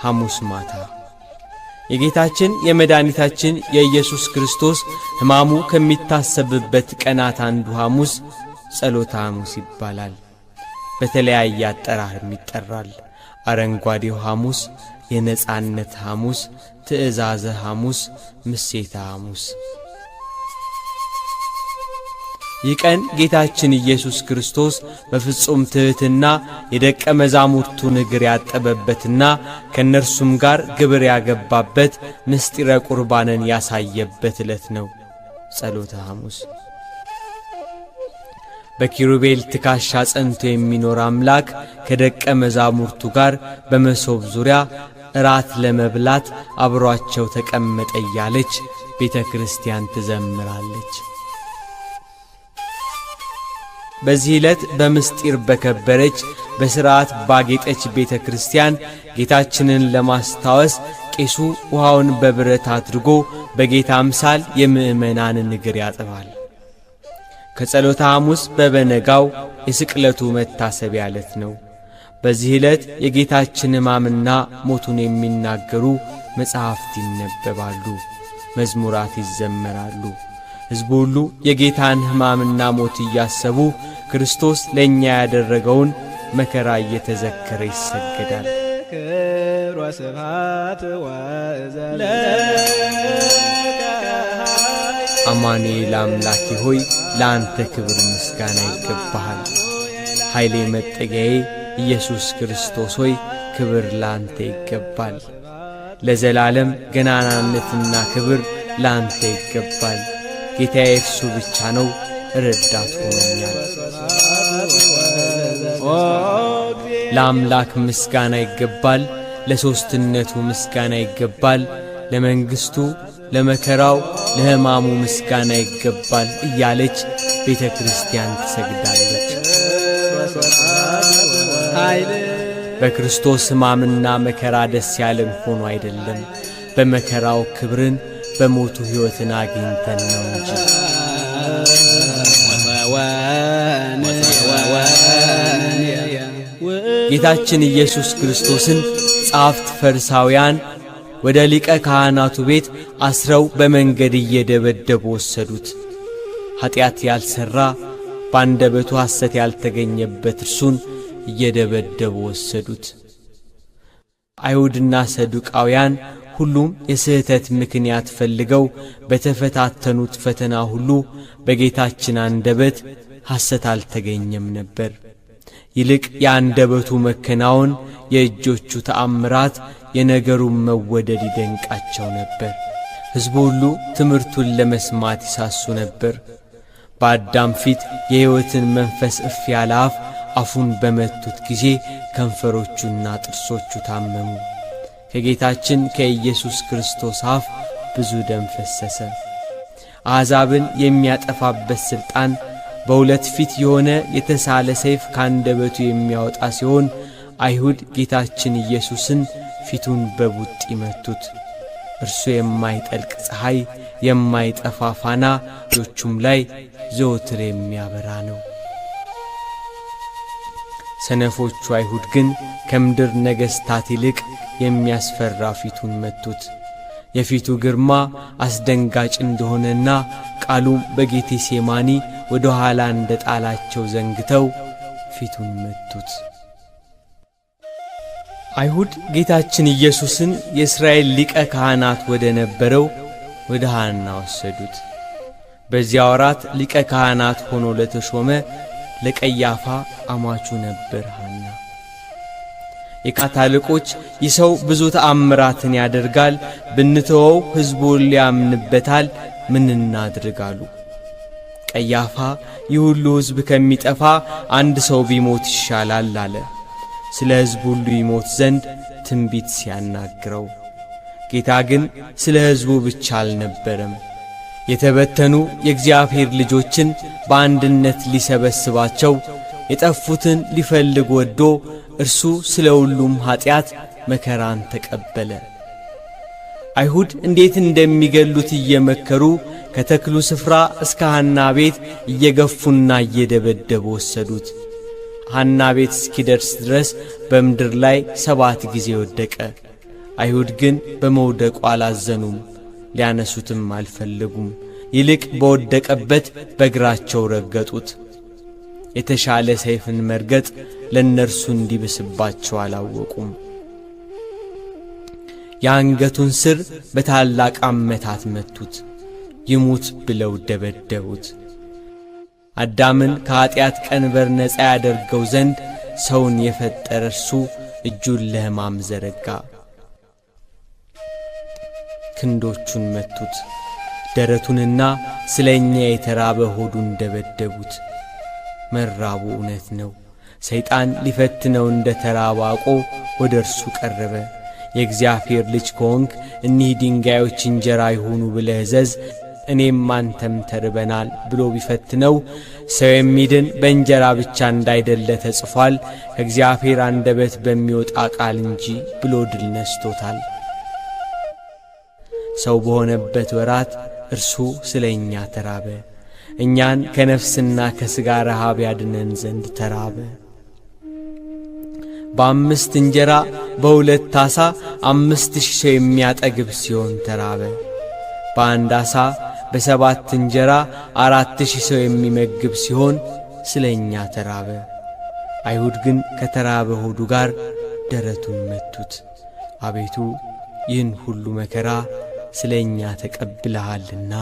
ሐሙስ ማታ የጌታችን የመድኃኒታችን የኢየሱስ ክርስቶስ ሕማሙ ከሚታሰብበት ቀናት አንዱ ሐሙስ ጸሎተ ሐሙስ ይባላል። በተለያየ አጠራርም ይጠራል። አረንጓዴው ሐሙስ፣ የነጻነት ሐሙስ፣ ትእዛዘ ሐሙስ፣ ምሴተ ሐሙስ። ይህ ቀን ጌታችን ኢየሱስ ክርስቶስ በፍጹም ትሕትና የደቀ መዛሙርቱን እግር ያጠበበትና ከእነርሱም ጋር ግብር ያገባበት ምስጢረ ቁርባንን ያሳየበት ዕለት ነው። ጸሎተ ሐሙስ በኪሩቤል ትከሻ ጸንቶ የሚኖር አምላክ ከደቀ መዛሙርቱ ጋር በመሶብ ዙሪያ እራት ለመብላት አብሯቸው ተቀመጠ እያለች ቤተ ክርስቲያን ትዘምራለች። በዚህ ዕለት በምስጢር በከበረች በሥርዓት ባጌጠች ቤተ ክርስቲያን ጌታችንን ለማስታወስ ቄሱ ውሃውን በብረት አድርጎ በጌታ አምሳል የምእመናንን እግር ያጥባል። ከጸሎተ ሐሙስ በበነጋው የስቅለቱ መታሰቢያ ዕለት ነው። በዚህ ዕለት የጌታችን ሕማምና ሞቱን የሚናገሩ መጻሕፍት ይነበባሉ፣ መዝሙራት ይዘመራሉ። ሕዝቡ ሁሉ የጌታን ሕማምና ሞት እያሰቡ ክርስቶስ ለእኛ ያደረገውን መከራ እየተዘከረ ይሰገዳል። ክብር ወስብሐት ወእዘ አማኑኤል አምላኬ ሆይ ለአንተ ክብር ምስጋና ይገባሃል። ኃይሌ መጠጊያዬ ኢየሱስ ክርስቶስ ሆይ ክብር ለአንተ ይገባል። ለዘላለም ገናናነትና ክብር ለአንተ ይገባል። ጌታዬ እርሱ ብቻ ነው፣ ረዳት ሆኖኛል። ለአምላክ ምስጋና ይገባል፣ ለሦስትነቱ ምስጋና ይገባል፣ ለመንግሥቱ፣ ለመከራው፣ ለሕማሙ ምስጋና ይገባል እያለች ቤተ ክርስቲያን ትሰግዳለች። በክርስቶስ ሕማምና መከራ ደስ ያለን ሆኖ አይደለም፣ በመከራው ክብርን በሞቱ ሕይወትን አግኝተን ነው እንጂ። ጌታችን ኢየሱስ ክርስቶስን ጸሐፍት ፈሪሳውያን ወደ ሊቀ ካህናቱ ቤት አስረው በመንገድ እየደበደቡ ወሰዱት። ኀጢአት ያልሠራ በአንደበቱ ሐሰት ያልተገኘበት እርሱን እየደበደቡ ወሰዱት። አይሁድና ሰዱቃውያን ሁሉም የስህተት ምክንያት ፈልገው በተፈታተኑት ፈተና ሁሉ በጌታችን አንደበት ሐሰት አልተገኘም ነበር። ይልቅ የአንደበቱ መከናወን፣ የእጆቹ ተአምራት፣ የነገሩን መወደድ ይደንቃቸው ነበር። ሕዝቡ ሁሉ ትምህርቱን ለመስማት ይሳሱ ነበር። በአዳም ፊት የሕይወትን መንፈስ እፍ ያለ አፍ አፉን በመቱት ጊዜ ከንፈሮቹና ጥርሶቹ ታመሙ። ከጌታችን ከኢየሱስ ክርስቶስ አፍ ብዙ ደም ፈሰሰ። አሕዛብን የሚያጠፋበት ሥልጣን በሁለት ፊት የሆነ የተሳለ ሰይፍ ካንደበቱ የሚያወጣ ሲሆን አይሁድ ጌታችን ኢየሱስን ፊቱን በቡጢ መቱት። እርሱ የማይጠልቅ ፀሐይ፣ የማይጠፋ ፋና ልጆቹም ላይ ዘወትር የሚያበራ ነው። ሰነፎቹ አይሁድ ግን ከምድር ነገሥታት ይልቅ የሚያስፈራ ፊቱን መቱት። የፊቱ ግርማ አስደንጋጭ እንደሆነና ቃሉም በጌቴሴማኒ ወደ ኋላ እንደ ጣላቸው ዘንግተው ፊቱን መቱት። አይሁድ ጌታችን ኢየሱስን የእስራኤል ሊቀ ካህናት ወደ ነበረው ወደ ሐና ወሰዱት። በዚያ ወራት ሊቀ ካህናት ሆኖ ለተሾመ ለቀያፋ አማቹ ነበር ሐና። የካህናት አለቆች ይህ ሰው ብዙ ተአምራትን ያደርጋል፣ ብንተወው ሕዝቡን ሊያምንበታል፣ ምን እናድርግ አሉ። ቀያፋ ይህ ሁሉ ሕዝብ ከሚጠፋ አንድ ሰው ቢሞት ይሻላል አለ። ስለ ሕዝቡ ሁሉ ይሞት ዘንድ ትንቢት ሲያናግረው፣ ጌታ ግን ስለ ሕዝቡ ብቻ አልነበረም። የተበተኑ የእግዚአብሔር ልጆችን በአንድነት ሊሰበስባቸው የጠፉትን ሊፈልግ ወዶ እርሱ ስለ ሁሉም ኀጢአት መከራን ተቀበለ። አይሁድ እንዴት እንደሚገሉት እየመከሩ ከተክሉ ስፍራ እስከ ሐና ቤት እየገፉና እየደበደቡ ወሰዱት። ሐና ቤት እስኪደርስ ድረስ በምድር ላይ 7 ጊዜ ወደቀ። አይሁድ ግን በመውደቁ አላዘኑም፣ ሊያነሱትም አልፈለጉም። ይልቅ በወደቀበት በእግራቸው ረገጡት። የተሻለ ሰይፍን መርገጥ ለእነርሱ እንዲብስባቸው አላወቁም። የአንገቱን ስር በታላቅ አመታት መቱት፣ ይሙት ብለው ደበደቡት። አዳምን ከኀጢአት ቀንበር ነፃ ያደርገው ዘንድ ሰውን የፈጠረ እርሱ እጁን ለሕማም ዘረጋ። ክንዶቹን መቱት፣ ደረቱንና ስለ እኛ የተራበ ሆዱን ደበደቡት። መራቡ እውነት ነው። ሰይጣን ሊፈትነው እንደ ተራበ አውቆ ወደ እርሱ ቀረበ። የእግዚአብሔር ልጅ ከሆንክ እኒህ ድንጋዮች እንጀራ ይሁኑ ብለህ እዘዝ፣ እኔም አንተም ተርበናል ብሎ ቢፈትነው ሰው የሚድን በእንጀራ ብቻ እንዳይደለ ተጽፏል፣ ከእግዚአብሔር አንደበት በሚወጣ ቃል እንጂ ብሎ ድል ነስቶታል። ሰው በሆነበት ወራት እርሱ ስለ እኛ ተራበ። እኛን ከነፍስና ከሥጋ ረሃብ ያድነን ዘንድ ተራበ። በ5 እንጀራ በ2 ዓሣ 5000 ሰው የሚያጠግብ ሲሆን ተራበ። በአንድ ዓሣ በ7 እንጀራ 4000 ሰው የሚመግብ ሲሆን ስለ እኛ ተራበ። አይሁድ ግን ከተራበ ሆዱ ጋር ደረቱን መቱት። አቤቱ ይህን ሁሉ መከራ ስለ እኛ ተቀብለሃልና